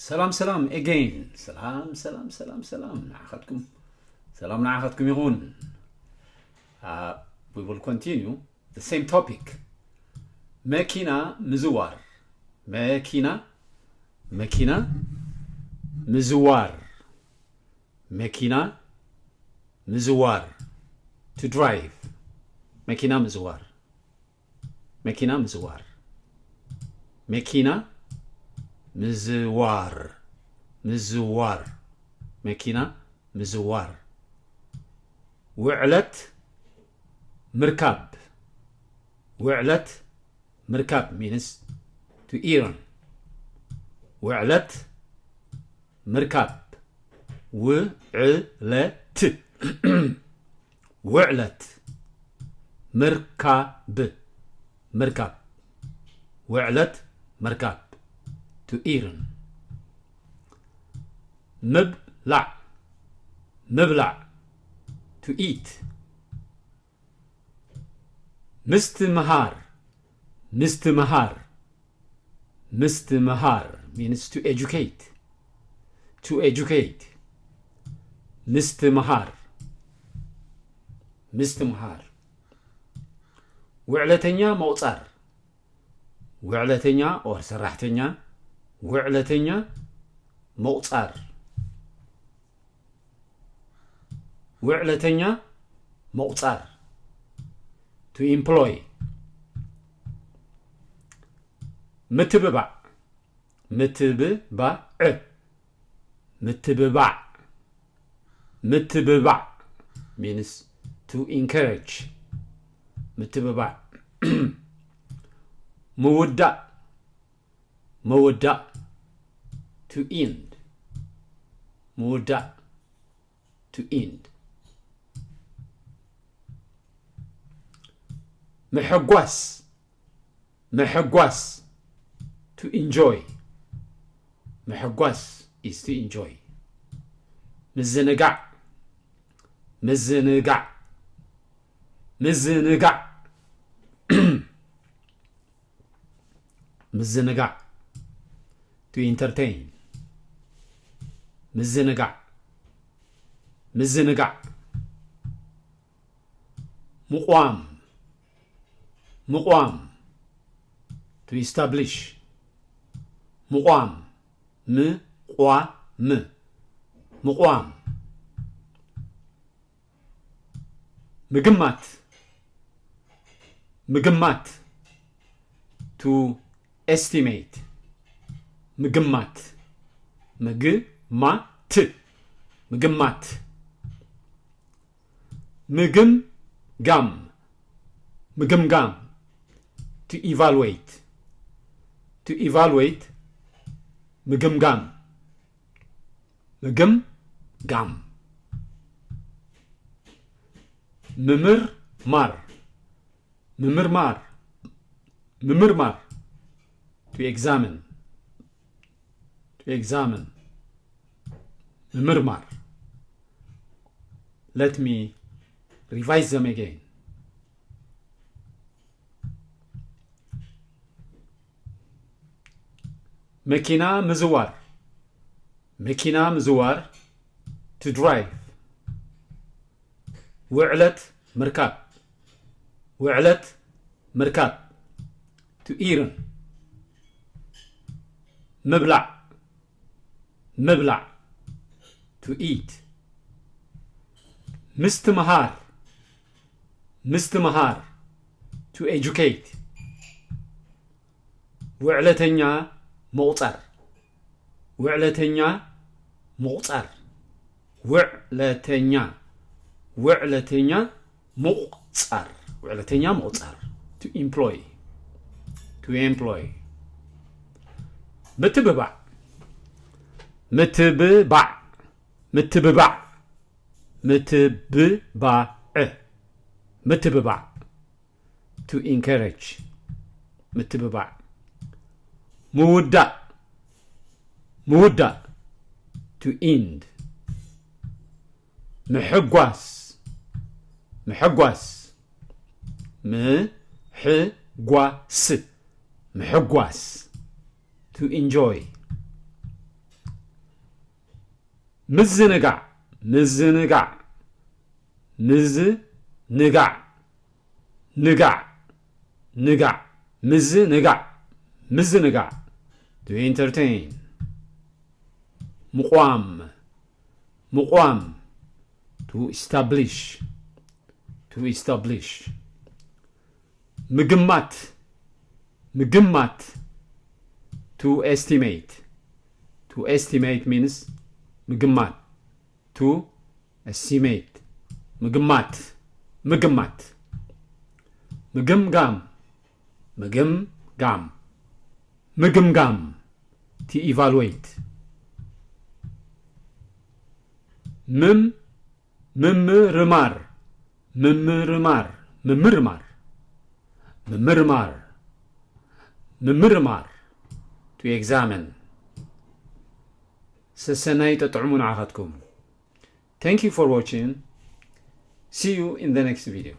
ሰላም ሰላም again ሰላም ሰላም ሰላም ሰላም ንዓኻትኩም ሰላም ንዓኻትኩም ይኹን። Uh, we will continue the same topic. መኪና ምዝዋር መኪና መኪና ምዝዋር መኪና ምዝዋር to drive መኪና ምዝዋር መኪና ምዝዋር መኪና ምዝዋር ምዝዋር መኪና ምዝዋር ውዕለት ምርካብ ውዕለት ምርካብ means to earn ውዕለት ምርካብ ውዕለት ውዕለት ምርካብ ምርካብ ውዕለት ምርካብ to earn ምብላዕ ምብላዕ to eat ምስትምሃር ምስትምሃር ምስትምሃር means to educate to educate ምስትምሃር ምስትምሃር ውዕለተኛ ምቑጻር ውዕለተኛ or ሰራሕተኛ ውዕለተኛ ምቑጻር ውዕለተኛ ምቑጻር to employ ምትብባዕ ምትብባዕ ምትብባዕ ምትብባዕ means to encourage ምትብባዕ ምውዳእ ምውዳእ to end ምውዳእ to end ምሕጓስ ምሕጓስ to enjoy ምሕጓስ is to enjoy ምዝንጋዕ ምዝንጋዕ ምዝንጋዕ ምዝንጋዕ to entertain ምዝንጋዕ ምዝንጋዕ ምቋም ምቋም to establish ምቋም ምቋም ምቋም ምግማት ምግማት to estimate ምግማት ምግማት ምግማት ምግምጋም ምግምጋም to evaluate to evaluate ምግምጋም ምግምጋም ምምርማር ምምርማር ምምርማር to examine to examine ምምርማር let me revise them again መኪና ምዝዋር መኪና ምዝዋር to drive ውዕለት ምርካብ ውዕለት ምርካብ to earn ምብላዕ ምብላዕ to eat ምስትምሃር ምስትምሃር to educate ውዕለተኛ ምቑጻር ውዕለተኛ ምቑጻር ውዕለተኛ ውዕለተኛ ምቑጻር ውዕለተኛ ምቑጻር to employ to employ ምትብባዕ ምትብባዕ ምትብባዕ ምትብባዕ ምትብባዕ to encourage ምትብባዕ ምውዳእ ምውዳእ to end ምሕጓስ ምሕጓስ ምሕጓስ ምሕጓስ to enjoy ምዝንጋዕ ምዝንጋዕ ምዝንጋዕ ንጋዕ ንጋዕ ምዝንጋዕ ምዝንጋዕ to entertain ምቋም ምቋም to establish to establish ምግማት ምግማት to estimate to estimate means ምግማት to estimate ምግማት ምግማት ምግምጋም ምግምጋም ምግምጋም to evaluate ምም ምምርማር ምምርማር ምምርማር ምምርማር ምምርማር to examine ሰሰናይ ጠጥዕሙ ንዓኻትኩም Thank you for watching. See you in the next video.